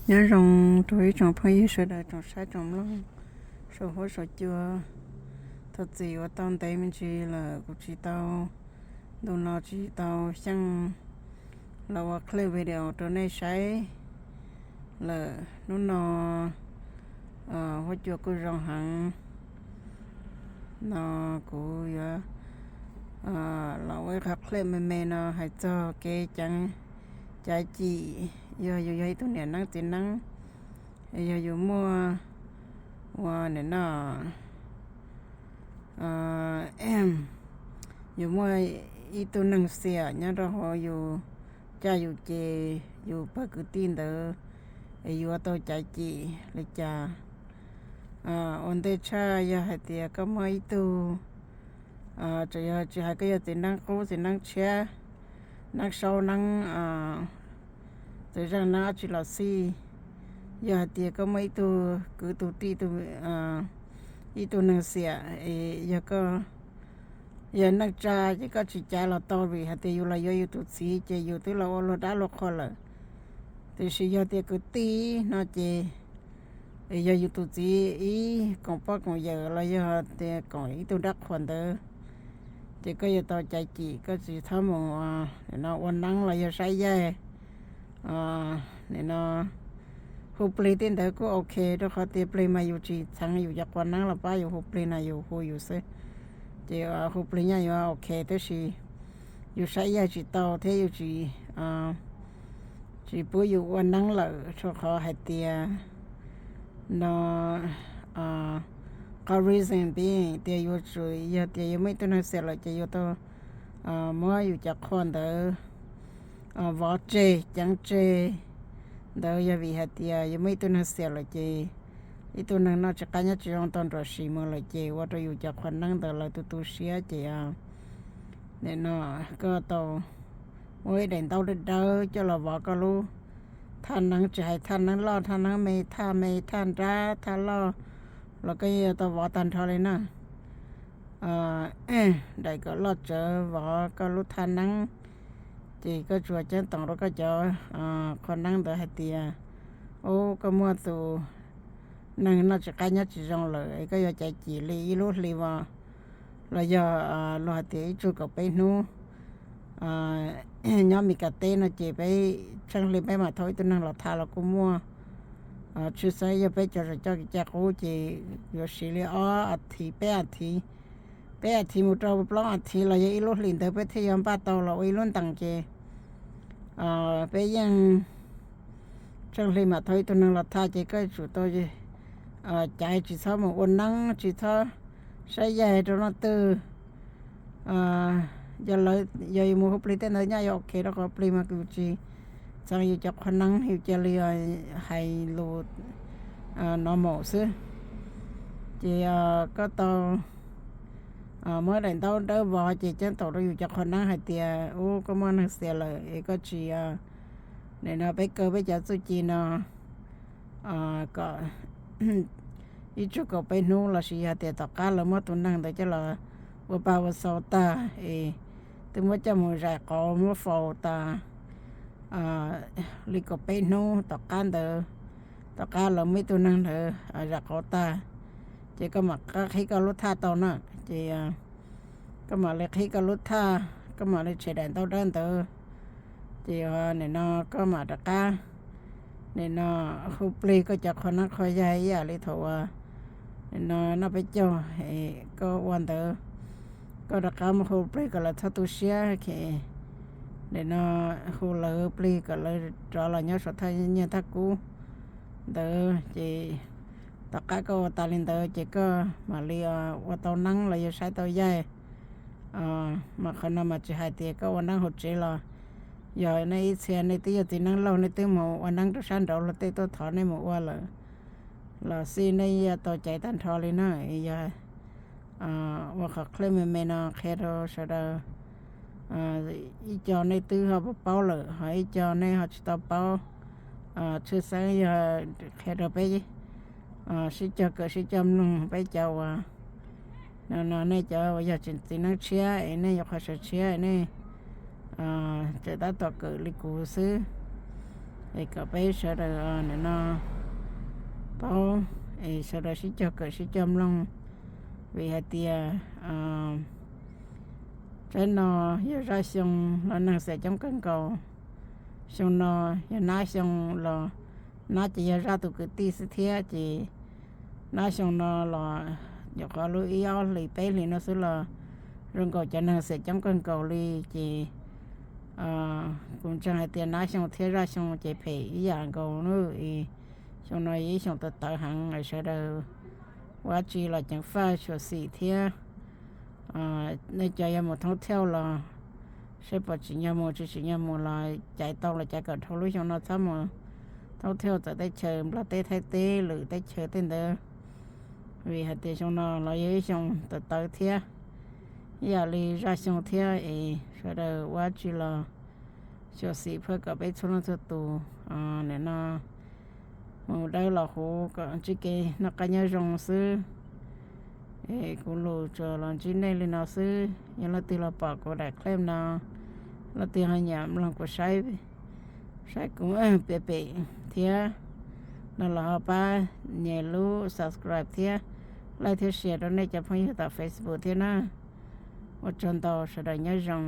Nyob zoo rau ib tsoom phooj ywg sawv daws, tsoom saib tsoom mloog, saum huab saum cua. Thov txim uas tau ntev me ntsis lawm kuv tsis tau, ntu no tsis tau xyeej los ua clip video rau nej saib lawm. Hnub no huab cua kuj zoo heev no, kuv yuav los ua ib qho clip me me no hais txog kev ceev caiv cim yog yus yog ib tug niam neeb txiv neeb, yog yus muaj ua nim no yus muaj ib tug neeg xiam nyob rau hauv yus caj yus ces, yus pawg kwv tij ntawd, es yuav tau caiv cim li cas. Ua ntej tshaj yog hais tias koj muaj ib tug, tsis hais koj yog txiv neeb qub txiv neeb tshiab, neeb saub neeb txiv zeej neeb dab tsi los xij, yog hais tias koj muaj ib tug kwv tug tij, ib tug neeg xiam, es yog koj yog neej tsa ces koj tsis caiv los tau vim hais tias yus los yuav yus tus txiv ces yus twb los ua luag dab luag qhua lawm. Tiam sis yog tias kwv tij no ces yog yus tus txiv ib koom poj koom yawm los yog tias koom ib tug dab qhuas ntawd, ces koj yuav tau caiv cim, koj tsis txhob mus ua neeb los yog saib yaig. Nim no hu plig tej ntawd kuj ok, rau qhov tias plig mas yus tsis txheev yus cov qhua neeb los pab yus hu plig no, yus hu yus xwb. Ces hu plig nyob yuav ok, tab sis yus saib yaig tsis tau thiab yus tsis, tsis pub yus ua neeb lawm, rau qhov hais tias no qhov reason being tias yuav tsum yog tias yus muaj ib tug neeg xiam lawm ces yuav tau muab yus cov qhua ntawd vov tseg ceev tseg ntawd, yog vim hais tias yus muaj ib tug neeg xiam lawm ces ib tug neeg noj tsis qab nyob tsis zoo tau nruab sim mus lawm ces ua rau yus cov qhua neeb ntawd lawv tu tu siab ces nim no koj tau muab ib daim ntaub dawb dawb coj los vov koj lub thaj neeb, tsis hais thaj neeb loj thaj neeb me, thaj me thaj nrab thaj loj los koj yeej yuav tau vov tag nrho li na. Daim kom loj tsawv vov koj lub thaj neeb, ces koj tsuas ceeb toom rau koj cov qhua neeb ntawd hais tias, ub, koj muaj tus neeg noj tsis qab nyob tsis zoo lawm es koj yuav caiv cim li ib lub hli vos los yog luag hais tias ib tsug kaum peb hnub nyob Mes Kas teb no ces peb tsheej hli peb mam thauj ib tug neeg los thaj los kuj muaj. Tshwj xeeb yog peb cov zam coj kev cai qub ces yuav siv li ob athiv peb athiv, peb athiv mus rau plaub athiv los yog ib lub hlis ntawd peb thiaj yuav npaj tau los ua ib lub ntees ces peb yeej tsheej hli mam thauj ib tug neeg los thaj ces koj yuav tsum tau caiv, tsis txhob mus ua neeb, tsis txhob saib yaig rau leej twg. Yog yus mus hu plig tej ntawd nyob yuav ok, rau qhov plig mas yus tsis txheev yus cov qhua neeb, yus cia li hais lus normal xwb. Ces koj tau muab daim ntaub dawb vov ces ceeb toom rau yus cov qhua neeb hais tias, ub, koj muaj neeg xiam lawm es koj tsis, nim no peb kaw peb cov txuj ci no kom ib tsug kaum peb hnub lossis yog tias tom qab lawv muab tus neeg ntawd coj los ua paj ua xau tag es twb muab coj mus zais qauv muab faus tas li kaum peb hnub tom qab ntawd, tom qab lawv muab ib tug neeg ntawd zais qauv tag, ces koj mam qhib koj lub thaj tau na. Ces koj mam li qhib koj lub thaj, koj mam li tshem daim ntaub dawb ntawd, ces nim no koj mam rov qab, nim no hu plig koj cov qhua neeb qhua yaig ib yam li thaum uas nim no noj peb caug koj ua ntawd, koj rov qab mus hu plig kom lawv txhob tu siab. Nim no hu lawv plig kom lawv rov los nyob saum thaj nyiaj thaj kub ntawd, ces tom qab koj ua tas li ntawd ces koj mam li ua tau neeb los yog saib tau yaig. Mas qhov no mas tsis hais tias koj ua neeb hauv tsev los, yog nej ib txhia nej twb yog txiv neeb laug nej twb mus ua neeb rau sab nraud luag tej tuaj thov nej mus ua lawm los xij nej yuav tau caiv tag nrho li na. Yog ua qhov clip me me no qhia rau sawv daws, ib co nej twb ho paub lawm, ho ib co nej ho tsis tau paub. Tshwj xeeb yog qhia rau peb sib cog kawm sib cog mloog, peb cov uas no, nej cov uas yog txiv neeb tshiab es nej yuav qhov sawv tshiab nej tseem tab tom kawm li kuv xwb. Es kom peb sawv daws nim no paub, es sawv daws sib cog kawm sib cog mloog, vim hais tias tsaib no yog zaj xyoo los neeg xav coob kawg nkaus. Xyoo no yog nab xyoo los nab ces yog zaj tus kwv tij xwb thiab ces nab xyoo no los nyuam qhuav lub ib ob hlis peb hlis no xwb los zoo nkaus cov neeg xav coob kawg nkaus li ces kuv ntseeg hais tias nab xyoo thiab zaj xyoo ces phem ib yam nkaus na. Xyoo no yog ib xyoo tawv tawv heev, sawv daws ua dab tsi los ceev faj xyuam xim thiab. Nej cov yuav mus thoob thiauj los saib puas tsim nyog mus, tsis tsim nyog mus los caiv tau los caiv kom dhau lub xyoo no txhob mus thoob thiauj txawv teb chaws Nplog teb Thaib teb lwm teb chaws tej ntawd, vim hais tias xyoo no los yog ib xyoo tawv tawv thiab ib yam li zaj xyoo thiab es sawv daws ua dab tsi los xyuam xim phaj kom peb txhua leej txhua tus nim no mus dawb los huv kom ntsib kev noj qab nyob zoo xwb. Es kuv lus tsuas los ntsib nej li no xwb, yog leej twg los pom kuv daim clip no, leej twg ho nyiam mloog kuv saib, saib kuv pem pem thiab no los ho pab nyem lub subscribe thiab like thiab share rau nej cov phooj ywg tom Facebook thiab na. Ua tsaug ntau, sawv daws nyob zoo.